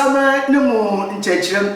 Nsɛm no mu nkyerɛkyerɛmu.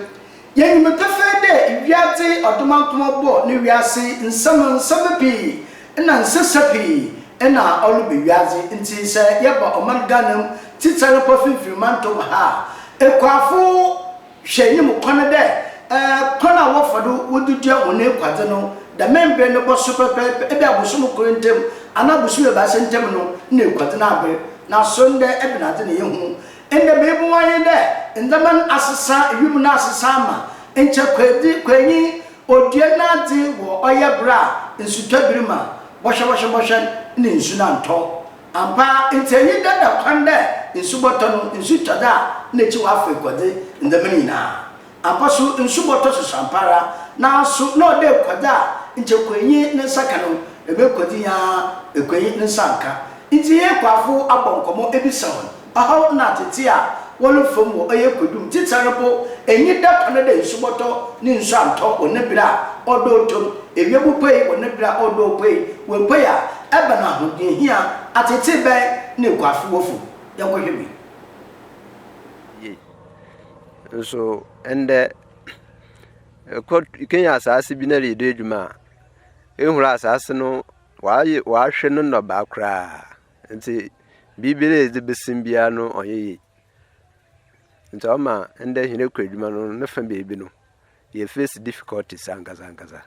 Yenyim pefee dɛ wiadze ɔdomankoma bɔɔ no wiase nsɛm nsɛm pii na nsesa pii na ɔreba wiadze ntsi sɛ yɛba ɔman Ghana mu tsitsir mpo finimfin mantɔw mu ha a, ekuafo hwɛ enyim kwan dɛ kwan a wɔfa do wɔdze dua hɔn ekuadze no dɛm mber no bɔso pɛpɛɛpɛ, ebia bosoom kor ntamu anaa bosoom ebiasa ntamu no nna ekuadze no aber. Naaso ndɛ ebɛnadze na yehu? Ndɛ meeboa nye dɛ ndzɛmba no asesa, wimu no asesa ama nkyɛ kwedzi, kwanyi odua n'adze wɔ ɔyɛ ber a nsutɔ ber mu a, bɔhwɛ bɔhwɛ bɔhwɛ no nna nsu no anntɔ. Ampa, ntsi enyi dada kwan dɛ nsu bɔtɔ no, nsu tɔ dze a nna ekyir ɔafa ekuadze ndzɛmba no nyina. Ampa so, nsu bɔtɔ susuampaara, naaso nna ɔwɔ dɛ ekuadze a nkyɛ kuanyi ne nsa ka no, dɛm ekuadze yi ara ekuanyi ne nsa nnka. Ntsi hɛn ekuafo abɔ nkɔmbɔ ebisa hɔn ɔhaw na atsetsee a wɔrefa mu wɔ ɔyɛ ekuadu mu. Tsitsir mpo, enyi da kwan dɛ nsu bɔtɔ ne nsu anntɔ wɔ ne ber a ɔwɔ dɛ ɔtɔ mu, ewia bopuei wɔ ne ber a ɔwɔ dɛ opuei, oepuei a, ebɛn ahohiahia, atsetsee bɛn na ekuafo wɔ famu? Yɛnkɔhwɛ bi. Yie. Nso ndɛ ekɔ Kenya asaase bi na ereyɛ edwuma a, ehur asaase no wɔayɛ wɔahwɛ no nnɔbaa koraa ntsi biribiara a edze besi mu biara no ɔnnyɛ yie. Ntsi ɔma ndɛ hɛn ekuadwuma no ne fa beebi no yɛ face difficulties ankasa ankasa.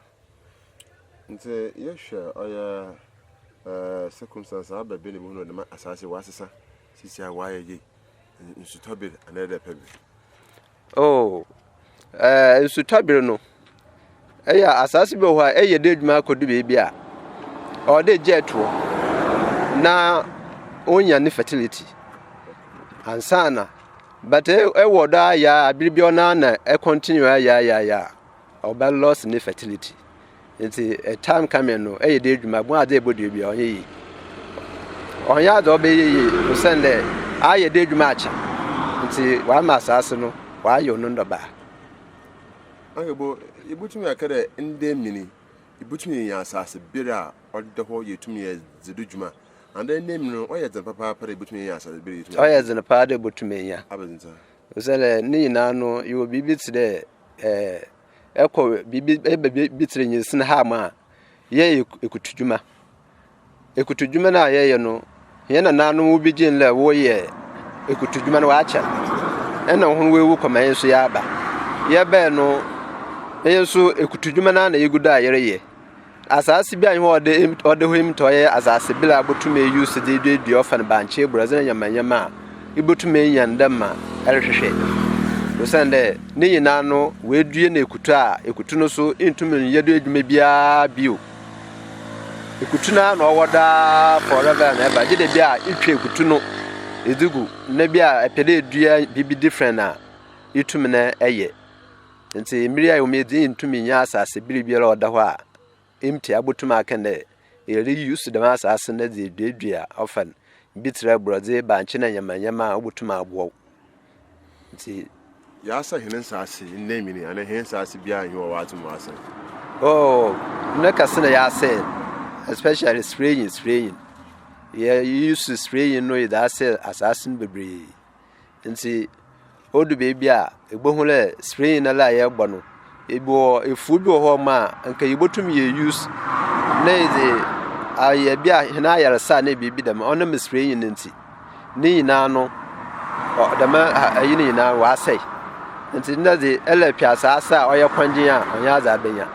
Ntsi yɛhwɛ ɔyɛ circumstance a aba bi na ibohu no dɛm asaase yi wɔasesa sisi a wɔayɛ yie. Nsutɔ ber anaa dɛ pɛ ber? Oh, eh, nsutɔ ber no, ɛyɛ asaase bi wɔ hɔ a ɛyɛ dɛ adwuma akɔdu baabi a ɔwɔ dɛ gya toɔ na onya ne fertility ansa na but ɛwɔ dɔ ayɛ a bere bi ɔno na ɛcontinue ayɛ ayɛ ayɛ a ɔbɛ loss ne fertility. Ntsi a time coming no, eyɛ dɛ edwuma, bohu adze a ebodua biara ɔnnyɛ yie. Ɔnnyɛ adze a ɔbɛyɛ yie osiandɛ ayɛ dɛ edwuma akyɛ ntsi ɔama asaase no ɔayew no ndɔbaa. Ahebo, ibotum aka dɛ ndɛ mber yi, ibotum enya asaase ber a ɔda hɔ yetum yɛdze do dwuma anaa ndɛ mber no ɔyɛ dzen papaapa dɛ ibotum enya asaase ber a yetum. Ɔyɛ dzen paa dɛ ibotum enya. Abɛdze ntsi a? Osiandɛ ne nyinaa no ewɔ biribi tse dɛ ɛɛ. ɛkɔ biribi ɛba bi tiri nyinsen ha mu a, yɛyɛ ekutudwuma. Ekutudwuma no a yɛyɛ no, hɛn nananom bi gye ndɛ wɔyɛ ekutudwuma no wɔakyɛr. Ɛna hɔn woewu kɔ ma hɛn nso yɛaba. Yɛbae no, hɛn nso ekutudwuma no ara na yegu do a yɛreyɛ. Asaase bi a hɔ ɔde ɔde hɔ yi ɔyɛ asaase ber a botum e use dze eduadua ɔfa no bankye, borɔdze na ndzɛmba ndzɛmba a, ibotum enya no dɛ ma erohwehwɛ. Osiandɛ ne nyina no woedua no ekutu a, ekutu no so nntum nnyɛ do edwuma biara bio. Ekutu no ara na ɔwɔ do ara forever and ever gyedɛ bi a etwa ekutu no edze gu na bi a epɛ dɛ edua biribi different a, itum na eyɛ. Ntsi mber yi a yɛwɔ mu yi dze inntum nnya asaase ber biara a ɔda hɔ a empty a botum akã dɛ ere use dɛm asaase no dze eduadua ɔfa n' bi tse dɛ borɔdze, bankye na ndzɛmba ndzɛmba a obotum aboa wo. Ntsi. Yɛasɛ hɛn nsaase ndɛ mber yi anaa hɛn nsaase biara nnyi hɔ a wɔatse mu asɛm? Oh, ne kɛse na yɛasɛɛ no, especially spraying, spraying. Yɛ use spraying no yɛdze asɛɛ asaase no bebree. Ntsi odu beebi a ebohu dɛ spraying no a yɛrobɔ no, ewɔ efuw bi wɔ hɔ a nka yebotum yɛ use na yɛdze ayɛ bi a hɛn ayarsa anaa biribi dɛm, ɔnam spraying no ntsi ne nyina no dɛm ayi no nyina ɔasɛɛ. Ntsi ndɛ dze erepɛ asaase a ɔyɛ krɔngyenn a ɔnnyɛ adze a ebenya.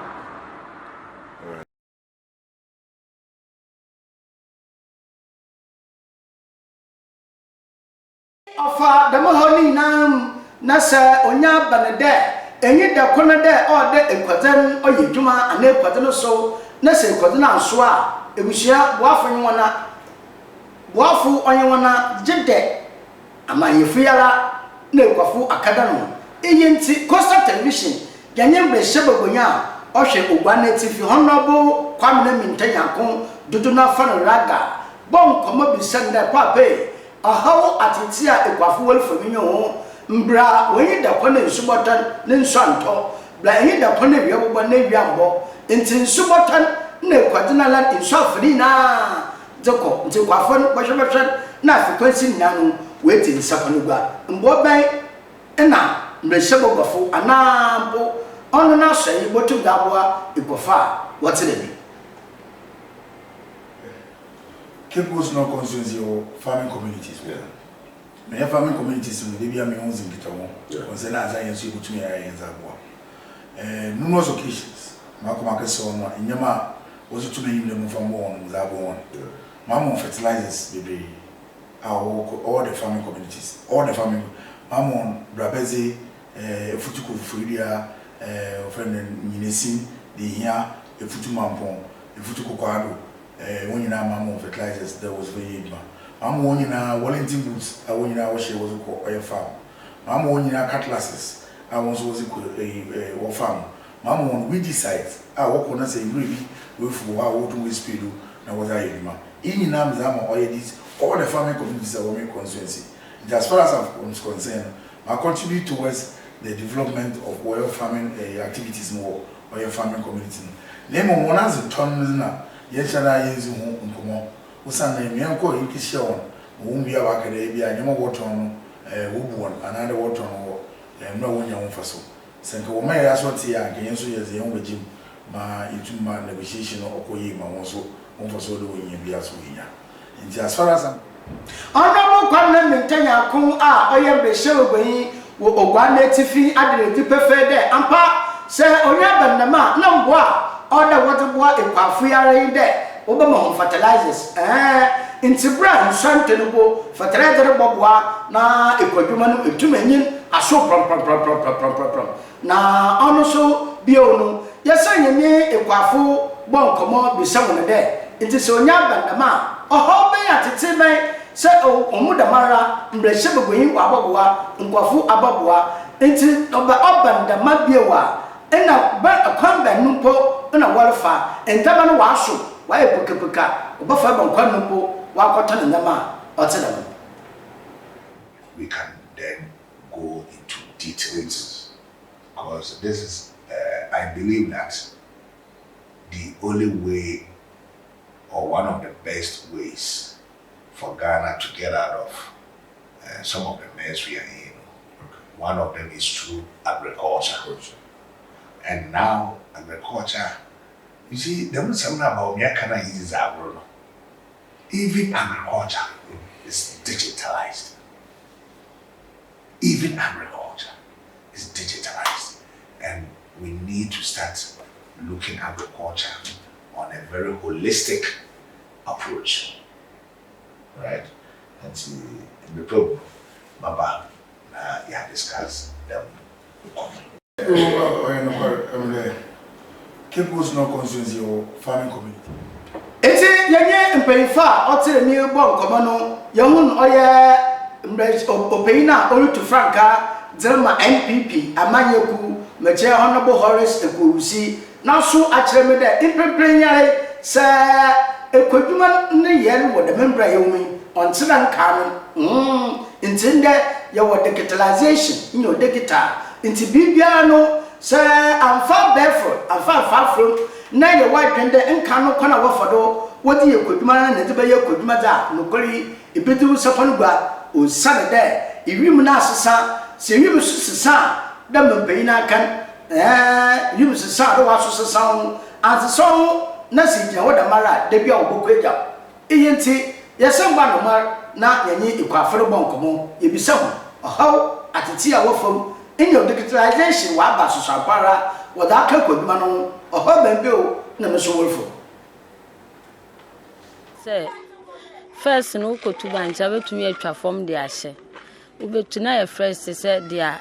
Ɔfa dɛm haw no nyina mu na sɛ onya ba no dɛ enyi da kor no dɛ ɔwɔ dɛ ekuadze no ɔyɛ edwuma anaa ekuadze no sow na sɛ ekuadze no annsow a, ebusua boafo nye hɔn a boafo ɔnye hɔn a gyedɛ amanyɛfo yi ara na ekuafo akɛda no ho. Iyi ntsi Coastal Television yɛnye mbrahyɛbagua baguanyi a ɔhwɛ Oguaa n'etsifi, Honourable Kwamina Mintah Nyarko dodow no ara fa no Raga bɔɔ nkɔmbɔ bisa no dɛ, Paapa Ɔhaw atsetse a ekuafo hɔn famu nye ho, mbra w'enyi da kwan na nsu bɔtɔn na nsu anntɔ, bra enyi da kwan na ewia bɔbɔ na ewia ammbɔ, ntsi nsu bɔtɔn na ekuadze na lan nsu afa ne nyina dze kɔ, ntsi ekuafo no bɔhwɛ bɔhwɛ na afe kwansin nyina no woedzi nsa kwan gua. Mboa bɛn Nna mbrahyɛbaguafo anaa mpo ɔno n'asɔɛe botum dze aboa ekuafo a wɔtse dɛm yi. Cape Coast North Constituency yɛwɔ farming communities wɔ hɔ. Na yɛn farming communities no da biara me ho dzi nkitaho concerning adze a yɛn nso yɛbɛtumi ayɛ yɛn dze aboa. Eh, numerous occasions makɔ makɛsrɛ wɔn a nneɛma a wɔdze to m'enyim dɛ momfa mboa wɔn no medze aboa wɔn. Mama wɔn fertilizers bebree a ɔwɔ kɔ all the farming communities, all the farming mama wɔn brabɛdze, eh, efutu kɔ Koforidua, eh, wɔfrɛ no dɛn, Nyinasin, Dehia, Efutu Mampɔn, Efutu Kokoado, Eh, wɔn nyinaa maa mo fertilizers dɛ wɔdze bɛyɛ edwuma. Maa mo wɔn nyinaa Wellington boots a wɔn nyinaa wɔhyɛ wɔdze kɔ ɔyɛ farm. Maa mo wɔn nyinaa cutlasses a wɔn nso wɔdze kɔ eyi eh, wɔ farm. Maa mo wɔn weedicides a wɔkɔ na sɛ nwura bi woefuw wɔ hɔ a wobotum woespray do na wɔdze ayɛ edwuma. Iyi nyinaa medze ama ɔyɛ these all the farming communities a wɔwɔ me constituency. Ntsi as far as I'm concerned no, ma contribute towards the development of wɔyɛ farming eh, activities no wɔ ɔyɛ farming community no, na mbom hɔn adzetɔn no dze na yɛnnhyɛ da yenndzi ho nkɔmbɔ, osiandɛ meannkɔ ennkehyia hɔn ma wonnwie a wɔaka dɛ bi a ndzɛmba wɔtɔn no wobu hɔn anaadɛ wɔtɔn wɔ mbrɛ wonnya ho mfaso. Sɛ nka wɔma hɛn aso tse a, nka hɛn so yɛdze hɛnho bɛgye mu ma yetum ma negotiation no ɔkɔ yie ma hɔn so hɔn mfaso dɛ wohia biara so woenya. Ntsi as far as I'm. Honourable Kwabena Mintah Nyarko a ɔyɛ mbrahyɛbaguanyi wɔ Oguaa n'etsifi ada no edzi pefee dɛ ampa sɛ onnya aba no dɛm a nna mboa a ɔwɔ dɛ wɔdze boa ekuafo yi ara nye dɛ wɔbɛma hɔn fertilizers ɛɛ ntsi ber a nsu anntɔ no mpo fertilizer no bɔboa na ekuadwuma no etum enyin asow prɔmprɔmprɔmprɔmprɔmprɔm. Na ɔno so bio no, yɛsan yɛnye ekuafo bɔ nkɔmbɔ bisa hɔn dɛ, Ntsi sɛ onya aba no dɛm a, ɔhaw bɛn atsetse bɛn sɛ hɔn mu dɛmara mbrahyɛbaguanyi ɔabɔboa, nkorɔfo abɔboa, ntsi ɔba ɔba no dɛm bio a, nna bɛn kwan bɛn no mpo na wɔrefa, ndzɛmba no wɔaso, wɔayɛ pekapeka, wɔbɛfa ebɛn kwan no mpo wɔakɔtɔn ndzɛmba a ɔtse dɛm no? We can then go into details because this is, uh, I believe that the only way or one of the best ways for Ghana to get out of uh, some of the mess we are in. Okay. One of them is through agriculture. agriculture. And now, agriculture, you see, there was something about me, I cannot use Even agriculture is digitalized. Even agriculture is digitalized. And we need to start looking agriculture on a very holistic approach. Right? And see, the problem, Baba, yeah, discuss them. Ɔyɛ nokwar dɛ Cape Coast North Constituency wɔ farming community. Ntsi yɛnye mpanyimfo a ɔtse dɛm yi bɔɔ nkɔmbɔ no, yehun ɔyɛ mbrɛ ɔpanyin a orutu frankaa dze rema NPP amanyɛkuw, mekyerɛ Honourable Horace Ekuowusi, n'aso akyerɛ me dɛ mprempren yi ara yi, sɛ ekuadwuma ne yɛr wɔ dɛm mber a yɛwɔ mu yi, ɔnntse dɛ nkaa no. Umm ntsi ndɛ yɛwɔ digitalisation, nyew digital, ntsi biribiara no sɛ ammfa abɛɛfor ammfa ammfa afamu na yɛwɔ adwen dɛ nkaa no kwan a wɔfa do wɔdze yɛ ekuadwuma no na edze bɛyɛ ekuadwuma dze a, nokwar yi ibedzi wo nsa pa no gua osiandɛ wimu no asesa, sɛ wimu so sesa a, dɛ mbrɛ mpanyin aka no, Ɛɛ, wimu sesa a, na wɔaso sesa wo ho. Annsesa wo ho na sɛ igyina hɔ dɛmara a, da bi a wɔbɔkɔ egya wo. Iyi ntsi, yɛsan ba nomar na yɛnye ekuafo no bɔ nkɔmbɔ, yebisa hɔn ɔhaw, atsetsee a wɔfa mu, nyew, digitalisation wɔaba sosoampaara, wɔdze aka ekuadwuma no ho, ɔhaw bɛn bio na no so worefa mu. Sɛ first no wokɔtu bankye a wobɛtumi atwa fam de ahyɛ. Wobɛtu na ayɛ fresh te sɛ deɛ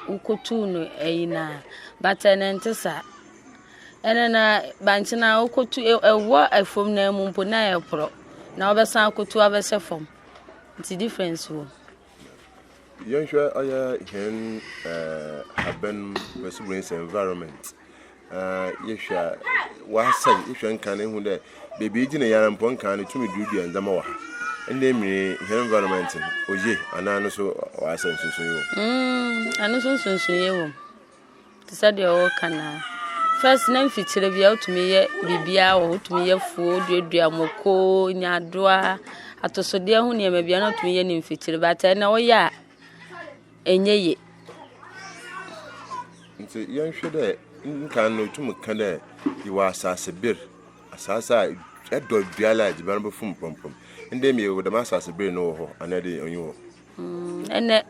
wokɔtuu no ayi no a. But ɛnnɛ ɛnte saa. Ɛnnɛ no bankye no a wokɔtu ɛwɔ fam no ara mu mpo na ɛreporɔ na wobɛsan akɔtu abɛhyɛ fam. Nti difference wɔ mu. Yɛnhwɛ ɔyɛ hɛn haban mu kwasi environment. Yɛhwɛ a ɔasɛe, ehwɛ nkan a ehu dɛ beebi egyina yi ara mpo nkan no itum duadua ndzɛmba wɔ ha. Ndɛ mber yi hɛn environment no oye anaa no so ɔasɛe nsonsonee wɔ mu? Ɛno nso nsonsonoeɛ wɔ mu. Te sɛ deɛ wɔreka no ara. First na mfikyire biara wotumi yɛ biribiara wɔ hɔ. Wotumi yɛ afuo, woduadua mako, nyaadoa, atosodeɛ ho nneɛma biara na wotumi yɛ no mfikyire. But ɛnnɛ woyɛ a, ɛnyɛ yie. Ntsi yɛnhwɛ dɛ nkan no itum ka dɛ ewɔ asaaseber, asaase a edɔ dua la a edziban bɔfum prɔmprɔm. Ndɛ mi ewɔ dɛm asaaseber no wɔ hɔ anaa dɛ onnyi hɔ? Ɛnɛ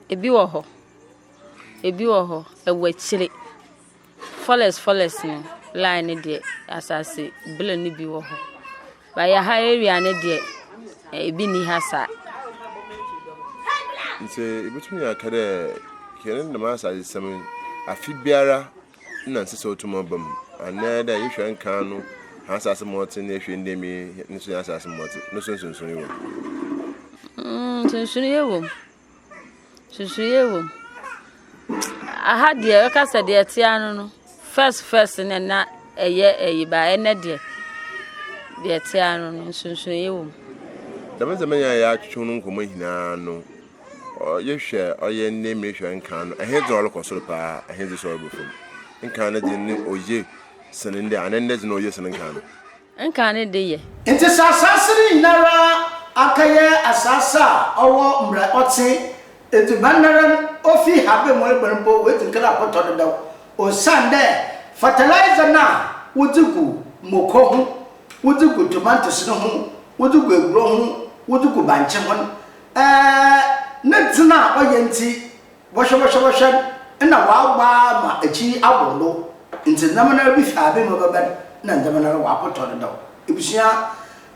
ebi wɔ hɔ, ebi wɔ hɔ, ɛwɔ akyire. Forest forest no line no deɛ asase bere no bi wɔ hɔ. But yɛ ha area no deɛ ebi nni ha saa. Nti ebetumi aka dɛ hɛn dɛm asasesɛm yi, afe biara nna nsesa sɛ otum aba mu anaa dɛ ehwɛ nkan no hɛn asaase ma ɔtse na ehwɛ ndɛ yi no so hɛn asaase ma ɔtse no so nsonsonee wɔ mu? Nsonsonoeɛ wɔ mu. Nsusuiɛ wɔ mu. Aha deɛ bɛka sɛ deɛ ɛte ara no no, first first no na ɛyɛ ayi but ɛnnɛ deɛ, deɛ ɛte ara no no, nsunsuiɛ wɔ mu. Dɛm ndzɛmba yi a yɛatwetwe ho nkɔmbɔ nyina no, yɛhwɛ ɔyɛ ndɛ mber hwɛ nkan no, ɛhe dze na ɔrokɔ sor paa, ɛhe dze so ɔrobɔ famu? Nkan no dze no oye sen ndɛ anaa ndɛ dze no oye sen nkan no? Nkan no de yɛ. Ntsi sɛ asaase no nyinara akɛyɛ asaase a ɔwɔ mbrɛ ɔtse, edziban noara n' ofi haban mu reba no mpo oedzi nkan akɔtɔ dedaw, osiandɛ fertilizer no a wodze gu muoko ho, wodze gu tomatoes no ho, wodze gu eburow ho, wodze gu bankye ho no, ɛɛ ne dzen a ɔyɛ ntsi Bɔhwɛbɔhwɛbɔhwɛ no nna ɔabɔ ara ma ekyir yi abor do, ntsi ndzɛmba noara bi fi aber mu bɛba no nna ndzɛmba noara ɔapotɔ dedaw. Ebusua,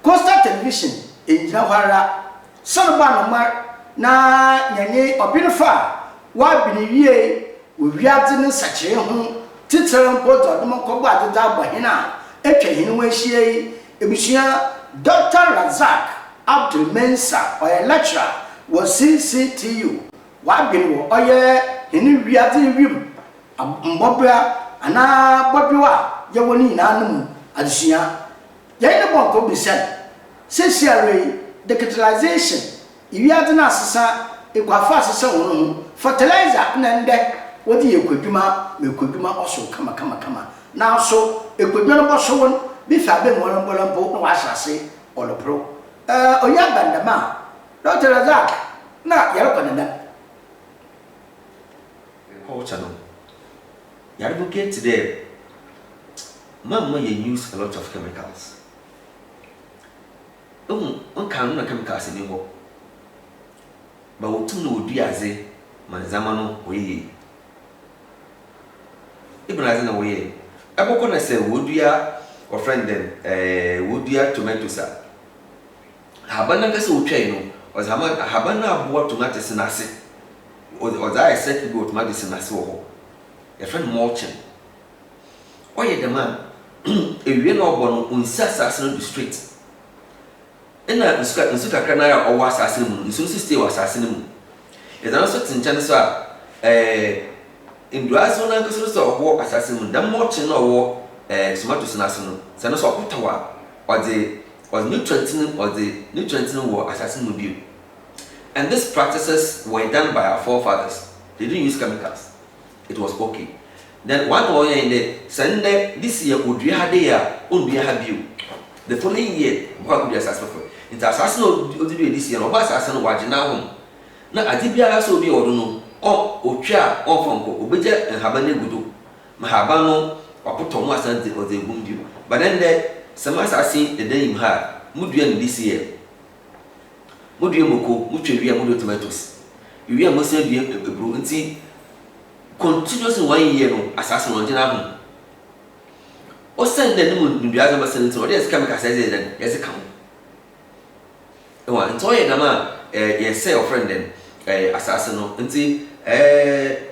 Coastal Television nngyina hɔ ara, sɔr bɔ anomar na yɛnye ɔbenfo a ɔaben yie wɔ wiadze ne nsakyeree ho, tsitsir mpo dza ɔdze mo nkɔbɔ adze dze abɔ hɛn a etwa hɛn ho ehyia yi. Ebusua, Dɔkta Razak Abdul Mensah, ɔyɛ lecturer wɔ CCTU Wɔadwen wɔ ɔyɛ hɛn wiadze wimu mbɔbea anaa bɔbew a yɛwɔ no nyina no mu adzesua. Yɛnye no bɔ nkɔmbɔ bisa no, Seseiara yi, digitalisation, wiadze no asesa, ekuafo asesa hɔn ho, fertilizer na ndɛ wɔdze yɛ ekuadwuma ma ekuadwuma ɔsow kamakamakama. Naaso, ekuadwuma no bɔsow no, bi fi aber mu ara mpo na ɔahyɛ ase ɔroperew. Oyi aba no dɛm a, Dɔkta Razak na yɛrokɔ ne dɛm. Culture no, yɛadvocate dɛ mamma yɛn use a lot of chemicals. Ehu, nkan no na chemicals nnyi hɔ, but wotum na wodua adze ma ndzɛmba no wɔyɛ yie. Ebɛnadze na wɔyɛe? Ebɔkɔ na sɛ wodua, wɔfrɛ no dɛn, ɛɛɛ, wodua tomatoes a, Ahaban no ankasa a otwae no, ɔdze ama ahaban no aboa tomatese no ase. Ɔdze ɔdze ayɛ circle bi wɔ tomatese no ase wɔ hɔ. Yɛfrɛ no mulching. Ɔyɛ dɛm a, ewia na ɔbɔ no, onnsi asaase no do straight. Nna nsu ka nsu kakra no ara a ɔwɔ asaase no mu no, nsu no so stay wɔ asaase no mu. Edze ano so tse nkyɛn so a, ɛɛ nduadzewa no ankasa no so a ɔwɔ asaase no mu no, dɛm mulching no a ɔwɔ ɛɛ tomatoes no ase no, sɛ no so ɔpotɔw a, ɔdze Ɔdze nutrient no ɔdze nutrient no wɔ asaase no mu bio. And this practices were done by our forefathers, they didn't use chemicals, it was okay. Then one thing ɔyɛe nye dɛ, sɛ ndɛ this year odua ha dei a, onndua ha bio. The following year ɔbɔkɔ akodua asaase fofor. Ntsi asaase no a ɔdze duae this year no, ɔba asaase no ɔagye n'ahom. Na adze biara so obi wɔ do no, ɔ otwa a ɔmmfa nnkɔ, obegya nhaban no egu do. Ma haban no ɔapotɔ mu asan dze ɔdze egu mu bio. But ndɛ sɛ m'asaase yi deda nyim ha a, mudua no this year, modua moko, motwa wie a modua tomatoes, ewie a mosan dua eburow ntsi continuously one year no asaase no ɔnngye n'ahom. Osiandɛ no mu nduadze abɛsɛn ntsi no ɔwɔ dɛ yɛdze chemicals yɛdze yɛ dɛn yɛdze ka ho. Ehu a, ntsi ɔyɛ dɛm a yɛsɛɛ wɔfrɛ no dɛn asaase no. Ntsi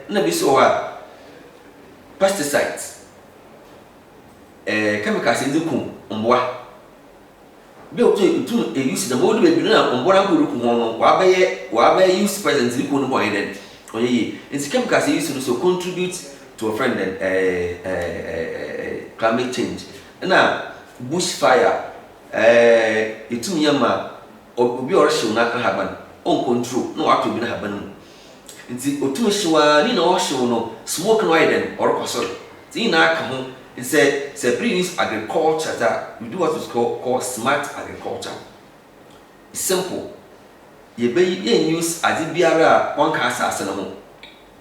nna bi so wɔ hɔ a pesticides, chemicals a yɛdze ku mbowa. Bi a otum itum use dɛm, odu beebi no nna mbowa no mpo ruku hɔn no wɔabɛyɛ wɔabɛyɛ use poison ntsi ruku hɔn mpo ɔnnyɛ dɛn ɔnnyɛ yie. Ntsi chemicals a use no so contribute to wɔfrɛ no dɛn climate change. Nna bush fire Ɛɛ, etum yɛ ma obi a ɔrehyew n'ahaban, ɔnncontrol na ɔatɔ obi n'ahaban mu. Ntsi otum hyew ara, ne nyina ɔhyew no, smoke no ɔayɛ dɛn? Ɔrokɔ sor. Ntsi ne nyina ka ho. Ntsi sɛ sɛ ber use agriculture dze a, we do what is call called smart agriculture. Simple. Yɛbɛyi, yɛnn use adze biara a ɔnnka asaase no ho.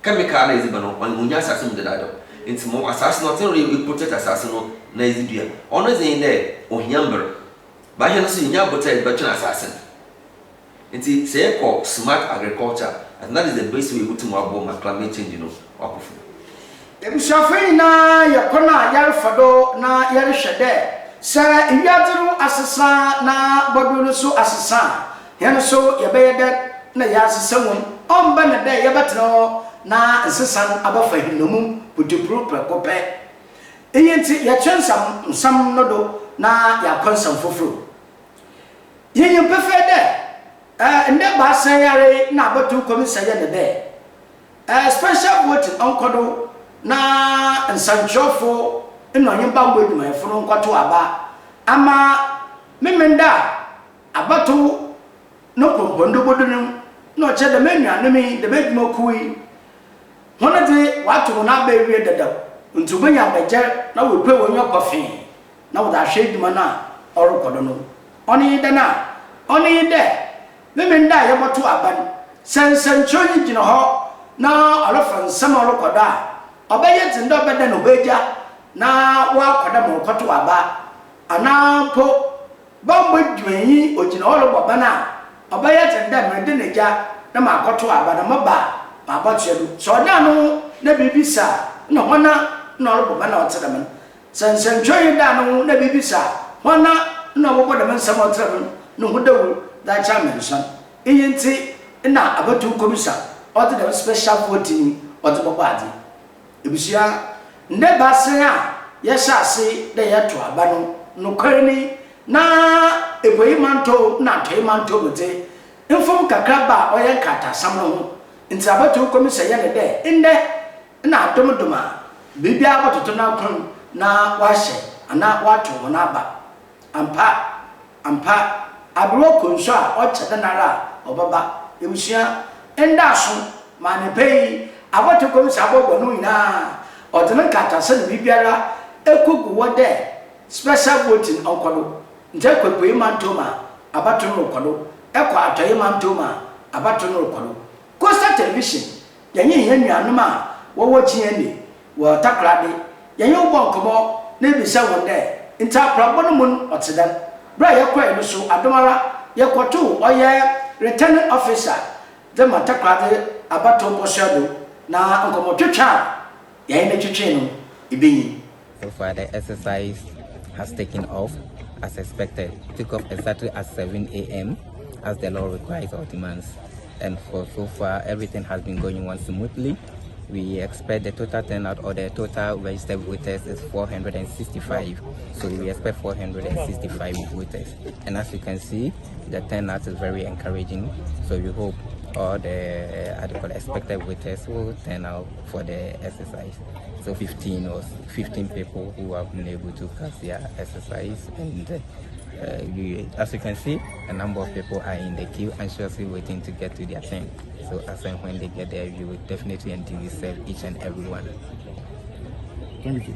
Chemical no a edze ba no, ɔnnyɛ asaase mu dedaadaw. Ntsi ma asaase no, ɔtse dɛ eprotect asaase no na edze dua. Ɔno dze nye dɛ ohia mber. But hɛn so yennya abotar a yɛdze bɛtweɔn asaase no. Ntsi sɛ yɛkɔ smart agriculture a, I think that is the best way yebotum aboa ma climate change no ɔakɔ famu. Ebusuafo nyina yɛ kwan a yɛrefa do na yɛrohwɛ dɛ sɛ wiadze no asesa na bɔdor no so asesa a, hɛn so yɛbɛyɛ dɛn na yɛasesa wɔ mu. Ɔmmba no dɛ yɛbɛtsena hɔ na nsesa no abɛfa hɛn nnomum putupru prɛko pɛ. Iyi ntsi yɛtwe nsɛm nsɛm no do na yɛakɔ nsɛm fofor mu. Yenyim pefee dɛ ndɛ ebiasa yi ara yi na abatow kɔmisa yɛ no dɛ special voting ɔnkɔ do na nsɛnkyerɛwfo na ɔnye bambɔ edwumayɛfo no nkɔtow aba ama Memenda a abatow no mpɔmpɔndo bodu no nna ɔkyerɛ dɛm enuanom yi, dɛm edwumakuw yi hɔn dze wɔatow hɔn aba ewie dadaw ntsi wobenya abɛgyɛr na woepue hɔn enyiwa kɔfee na wɔdze ahwɛ edwuma no a ɔrokɔ do no. Ɔno nye dɛn a? Ɔno nye dɛ, Memenda a yɛbɔtow aba no, sɛ nsɛnkyerɛwnyi gyina hɔ na ɔrefa nsɛm a ɔrokɔ do a, ɔbɛyɛ dzen dɛ ɔbɛdan hɔ egya na ɔakɔ dɛ ma ɔrokɔtow aba. Anaa mpo, bambɔ edwumanyi ogyina hɔ robɔ ban a, ɔbɛyɛ dzen dɛ meredan egya na makɔtow aba na meba a mabɔtoa do. Sɛ ɔdan noho na biribi si a, nna hɔn a nna ɔrobɔ ban a ɔtse dɛm no, Sɛ nsɛnkyerɛwnyi da no ho na biribi sa a, woana na ɔbɔbɔ dɛm nsɛm a ɔtse dɛm no ho dawur dze akyerɛ amansuon? Iyi ntsi na abatow kɔmisa ɔdze dɛm special voting yi ɔdze bɔbɔ adze. Ebusua, ndɛ ebiasa yi a yɛhyɛ ase dɛ yɛtow aba no, nokwar ni, na Epuei Mantɔw na Atɔe Mantɔw mu dze, mfom kakraba a ɔyɛ nkrataasɛm no ho ntsi abatow kɔmisa yɛ no dɛ ndɛ Nna adom dom a, biribiara bɔtoto n'akwan na ɔahyɛ anaa ɔatow hɔn aba. Ampa, ampa, aberwa kɔ nsu a ɔkyɛ dɛn ara a, ɔbɛba. Ebusua, ndaaso, ma ne pɛ yi, abɔto kɔmisa abɔbɔ no nyina, ɔdze ne nkrataasɛm na biribiara ekogu hɔ dɛ special voting ɔnkɔ do. Ntsi ekɔ Epuei Mantɔw mu a, abatow no rokɔ do, ekɔ Atɔe Mantɔw mu a, abatow no rokɔ do. Coastal Television Yɛnye hɛn nuanom a wɔwɔ GNA wɔ Takoradi, yɛnye hɔn bɔɔ nkɔmbɔ na yebisa hɔn dɛ, Ntsi aprabɔ no mu no ɔtse dɛn? Ber a yɛkɔe no so, adom ara yɛkɔtoo ɔyɛ Returning Officer dze ma Takoradi abatow mpɔsoa do, na nkɔmbɔtwetwe a yɛnye no twetwee no, ibenyin. So far the exercise has taken off as expected. It took off exactly at 7 a.m. as the law requires or demands. And for so far, everything has been going on smoothly. We expect the total turnout or the total registered voters is 465. So we expect 465 voters. And as you can see, the turnout is very encouraging. So we hope all the uh, expected voters will turn out for the exercise. So 15 or 15 people who have been able to cast their exercise and uh, you, as you can see, a number of people are in the queue anxiously waiting to get to their turn. So as and when they get there, you will definitely and duly serve each and every one. Thank you.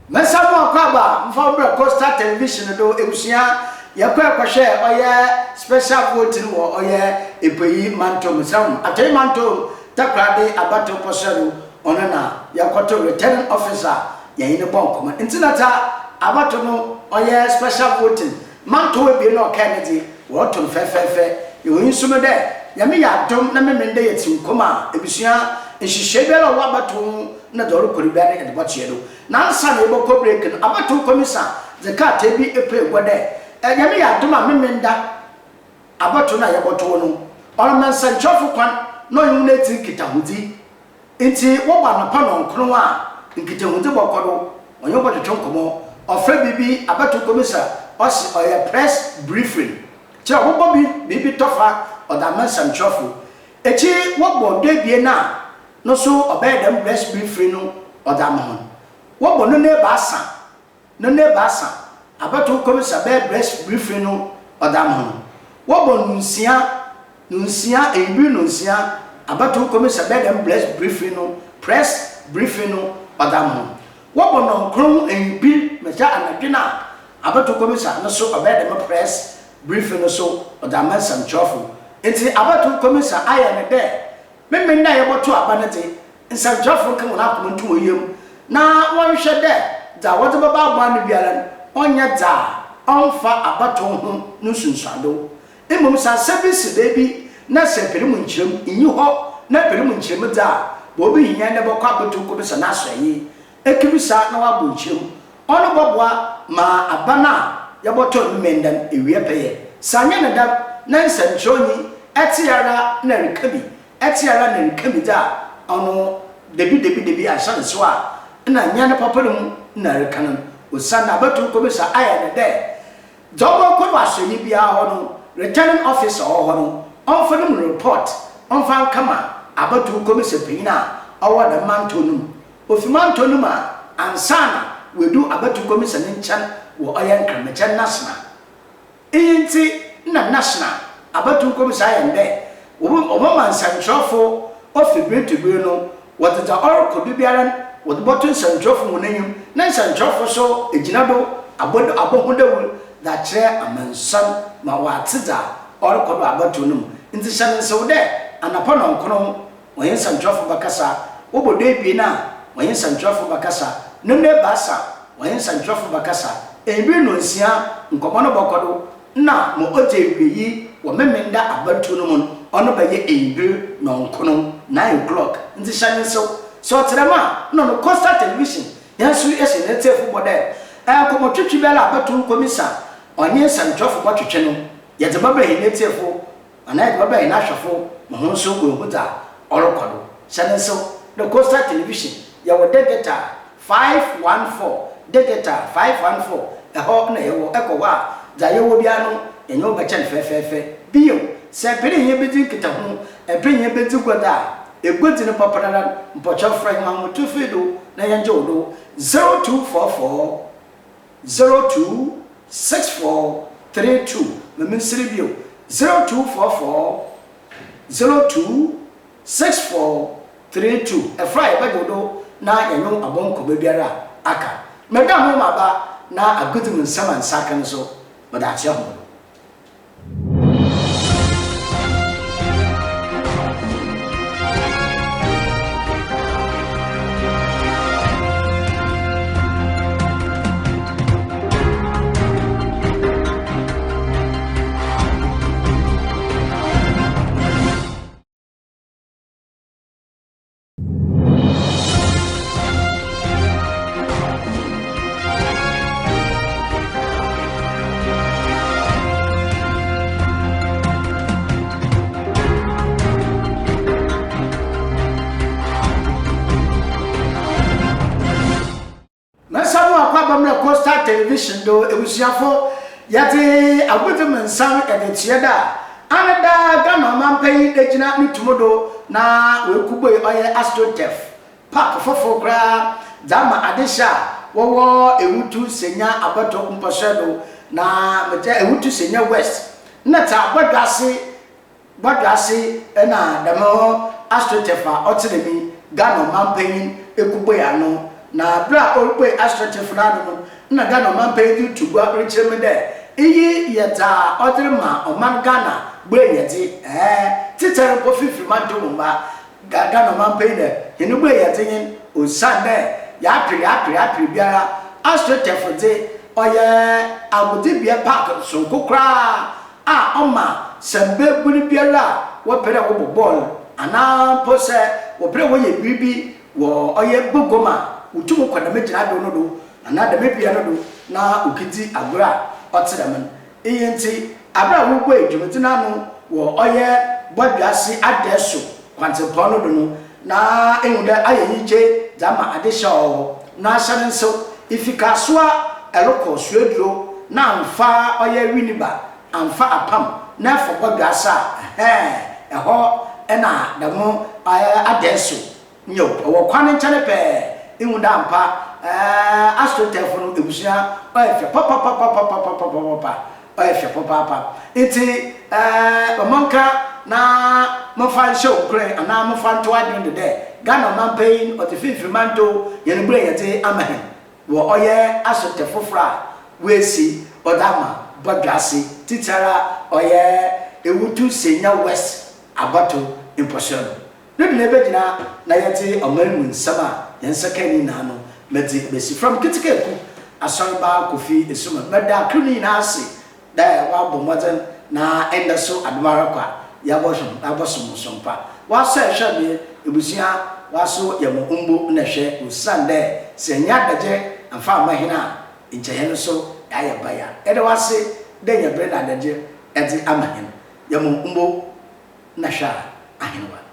Mɛsa mo akwaaba mfa wo brɛ Coastal Television do ebusua yɛkɔɛ kɔhwɛɛ ɔyɛ special voting wɔ ɔyɛ Epueyi Mantɔw mu mesrɛ mo Atɔe Mantɔw mu Takoradi abatow pɔsɔɛ do ɔno na yɛkɔto returning officer yɛnye no bɔɔ nkɔmbɔ ntsi na dza abatow no ɔyɛ special voting Mantɔw ebien na ɔkae no dze wɔroto no fɛfɛɛfɛ yɛwɔ enyisɔ mu dɛ Nyame yɛ adom na Memenda yɛ tsinkom a ebusua nhyehyɛɛ biara a ɔwɔ abatow ho na dza ɔrokɔ do biara no yɛdze bɔtoa do. Na ansaana yɛbɔkɔ break no, abatow kɔmisa dze krataa bi epue gua dɛ, Nyame yɛ adom a Memenda abatow no a yɛbɔtow no, ɔrema nsɛnkyerɛwfo kwan na ɔnye hɔn edzi nkitahodzi. Ntsi wɔbɔ anapa nɔnkron a, nkitahodzi bɔkɔ do, ɔnye wo bɔtwetwe nkɔmbɔ. Ɔfrɛ biribi abatow kɔmisa, ɔse ɔyɛ press briefing, kyerɛ wɔbɔbɔ bi biribi tɔfa ɔdze ama nsɛnkyerɛwfo. Ekyir wɔbɔ duebien a, no so ɔbɛyɛ dɛm press briefing no ɔdze ama hɔn. Wɔbɔ no n'ebiasa no n'ebiasa, abatow kɔmisa bɛyɛ press briefing no ɔdze ama hɔn. Wɔbɔ nunsia, nunsia, ewimbir nunsia, abatow kɔmisa bɛyɛ dɛm press briefing no press briefing no ɔdze ama hɔn. Wɔbɔ nɔnkron ewimbir, mekyerɛ anadwe no a, abatow kɔmisa no so ɔbɛyɛ dɛm press briefing no so ɔdze ama nsɛmkyerɛwfo. Ntsi abatow kɔmisa ayɛ no dɛ. Memen da a yɛbɔtow aba no dze, nsɛnkyerɛwfo nka hɔn akoma nto hɔn yamu na wɔnhwɛ dɛ dza wɔdze bɛba aboa ano biara no ɔnnyɛ dza ɔmmfa abatow ho no nsunsuando. Mbom sɛ asɛm bi si beebi na sɛ pɛrmu nkyerɛmu nnyi hɔ na pɛrmu nkyerɛmu dze a, ma obi hia dɛ bɔkɔ abatow kobisa n'asoɛe ekebisa na ɔabɔ nkyerɛmu. Ɔno bɔboa ma aba no a yɛbɔtɔ no Memendan ewie pɛyɛ. Sɛ annyɛ no dɛm na nsɛnkyerɛwnyi tse ara na reka bi, tse ara na reka bi dze a, ɔno dabi dabi dabi ahyɛ no so a nna nnyɛ ne papa no mu na ereka no, osiandɛ abatow kɔmisa ayɛ no dɛ dza ɔbɔkɔ do asoɛe biara hɔ no, returning officer a ɔwɔ hɔ no, ɔmfa no mu report ɔmfa nkɛma abatow kɔmisa panyin a ɔwɔ dɛm mantɔw no mu. Ofi mantɔw no mu a, ansaana oedu abatow kɔmisa ne nkyɛn wɔ ɔyɛ Nkramokyɛn National. Iyi ntsi nna National abatow kɔmisa ayɛ no dɛ wɔbɛma nsɛnkyerɛwfo ofi ber to ber no wɔdze dza ɔrokɔ do biara no wɔdze bɔto nsɛnkyerɛwfo hɔn enyim na nsɛnkyerɛwfo so egyina do abɔ abɔ ho dawur dze akyerɛ amansan ma wɔatse dza ɔrokɔ do abatow no mu. Ntsi hyɛ no nsew dɛ anapa nɔnkron wɔnye nsɛnkyerɛwfo bɛkasa, wɔbɔ duebien a wɔnye nsɛnkyerɛwfo bɛkasa, nnɔnduebiasa wɔnye nsɛnkyerɛwfo bɛkasa, ewimbir nnɔnsia nkɔmbɔ no bɔkɔ do, nna ma odzi ewiei wɔ Memenda abatow no mu no, ɔno bɛyɛ ewimbir nɔnkron, nine o'clock. Ntsi hyɛ no nsew, sɛ ɔtse dɛm a, nna ɔno Coastal Television hɛn so yɛhyɛ hɛn etsiefo bɔ dɛ, nkɔmbɔtwetwe biara a abatow nkɔmisa ɔnye nsɛnkyerɛwfo bɔtwetwe no, yɛdze bɛbrɛ hɛn etsiefo Anaa edze bɛba hɛn ahwɛfo ma hɔn so woehu dza ɔrokɔ do. Hyɛ no nsew dɛ Coastal Television yɛwɔ digital 514, digital 514, hɔ na yɛwɔ. Ekɔ hɔ a, dza yɛwɔ biara no yɛnye wo bɛkyɛ no fɛfɛɛfɛ. Bio, sɛ epɛ dɛ enye bedzi nkitaho, epɛ enye bedzi gua dze a, eguadzi no papanara no, mpɔkyɛw frɛ hɛn ahomatorofi do na yɛngye wo do, 0244 02 6432. Ma mensere bio, 0244 02 6432. Ɛfrɛ a yɛbɛgye wo do na yɛnye wo abɔ nkɔmbɔ biara a aka. Meda ho maba na agodzi mu nsɛm a nsa aka no so mede akyerɛ hom do. Mɛsa mo akwaaba mmerɛ Coastal Television do ebusuafo, yɛdze agodzi mu nsɛm yɛdze tseɛ da a ano daa Ghana ɔmampanyin egyina ne tum do na oekubue ɔyɛ AstroTurf Park fofor koraa dze ama adehye a wɔwɔ Ewutu Senya abɔto mpɔsoɛ do na mekyɛ Ewutu Senya West nna tse abɔdwase Bɔdwase na dɛm AstroTurf a ɔtse dɛm yi Ghana ɔmampanyin ekubue ano. Na ber a orubue AstroTurf no ano no, nna Ghana ɔmampanyin dze ruto gua rekyerɛ mu dɛ iyi yɛ dza ɔdze rema ɔman Ghana buenyɛdze, ɛɛ, tsitsir mpo fifir mantɔw mu mba. Ghana ɔmampanyin dɛ hɛn buenyɛdze nye no osiandɛ yɛaper yɛaper yɛaper biara AstroTurf dze ɔyɛ agodzibea park soronko koraa a ɔma sɛ mbabun biara a wɔpɛ dɛ wɔbɔ bɔɔl anaa mpo sɛ wɔpɛ dɛ wɔyɛ biribi wɔ ɔyɛ baguam a, wotum kɔ dɛm gyinabew no do anaa dɛm bea no do na wokedzi agor a ɔtse dɛm no. Iyi ntsi, aber a wobuei dwumadzi no ano wɔ ɔyɛ Bɔdwease Adɛso kwantsempɔn no do no, na ehu dɛ ayɛ enyigye dze ama adehye a ɔwɔ hɔ no ahyɛ no nsew. Ifi Kasoa rokɔ Suaduro na ammfa ɔyɛ Winneba, ammfa Apam na ɛfa Bɔdwease a, ɛhɛɛn, ɛhɔ na dɛm adɛso Nyew, ɔwɔ kwan no nkyɛn pɛɛ. Ihu dɛ ampa, AstroTurf no ebusua ɔyɛ fɛ papapapapapapapa, ɔyɛ fɛ papaapa. Ntsi ma monka na momfa nhyɛ wo nkuran anaa momfa nto w'adwen do dɛ Ghana ɔmampanyin ɔdze finimfin mantɔw hɛn bura yɛdze ama hɛn wɔ ɔyɛ AstroTurf fofor a woesi ɔdze ama Bɔdwease, tsitsir ara ɔyɛ Ewutu Senya West abatow mpɔsoɛr do. No do na ebegyina na yɛdze ɔman mu nsɛm a hɛn nsa ka ne nyina no medze besi. From Ketsekeku Asɔrba Kofi Esumah Meda crew no nyina ase dɛ wɔabɔ mbɔdzen na ndɛ so adom ara kwa yɛabɔhwɛ abɔsom som pa. Wɔasɔ hwɛ me ebusua wɔaso yɛ mo mbo na hwɛ osiandɛ sɛ ennya adagyer ammfa amma hɛn a nkyɛ hɛn so yɛayɛ baya. Yɛda wo ase dɛ enya ber na adagyer dze ama hɛn. Yɛ mo mbo na hwɛ a ahenwa.